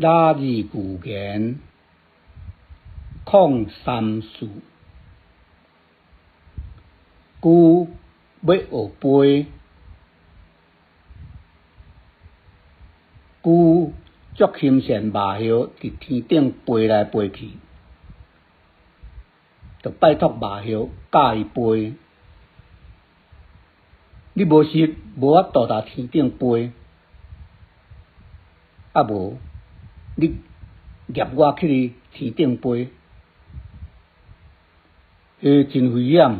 喇字寓言034，龜欲學飛，龜足欣羨麻葉佇天頂飛來飛去，就拜託麻葉教伊飛。你無翼，無法度佇天頂飛，啊無，你攑我去天頂飛，彼真危險。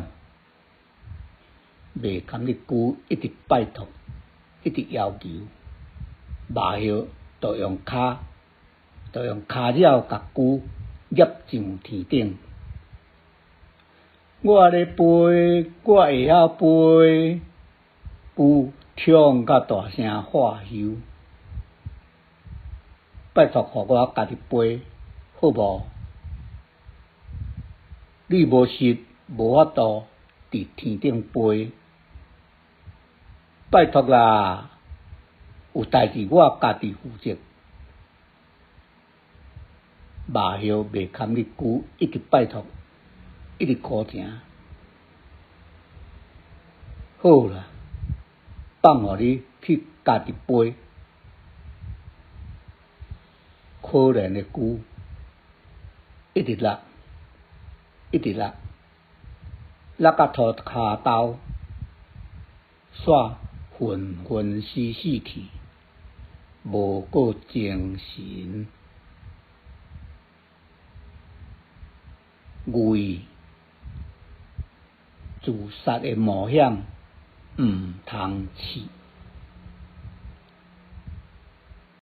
袂堪得龜一直拜託，一直要求，麻葉就用跤，就用跤爪共龜攑上天頂。我咧飛，我會曉飛，龜衝甲大聲喝唏，拜託予我家己飛，好無？你無翼，無法度佇天頂飛，拜託啦！有代誌我家己負責。麻葉袂堪得龜一直拜託，一直苦情。好啦，放予你去家己飛。可憐的龜，一直落，一直落，落甲塗跤兜，煞昏昏死死去，無閣精神。寓意，自殺的冒險毋通試。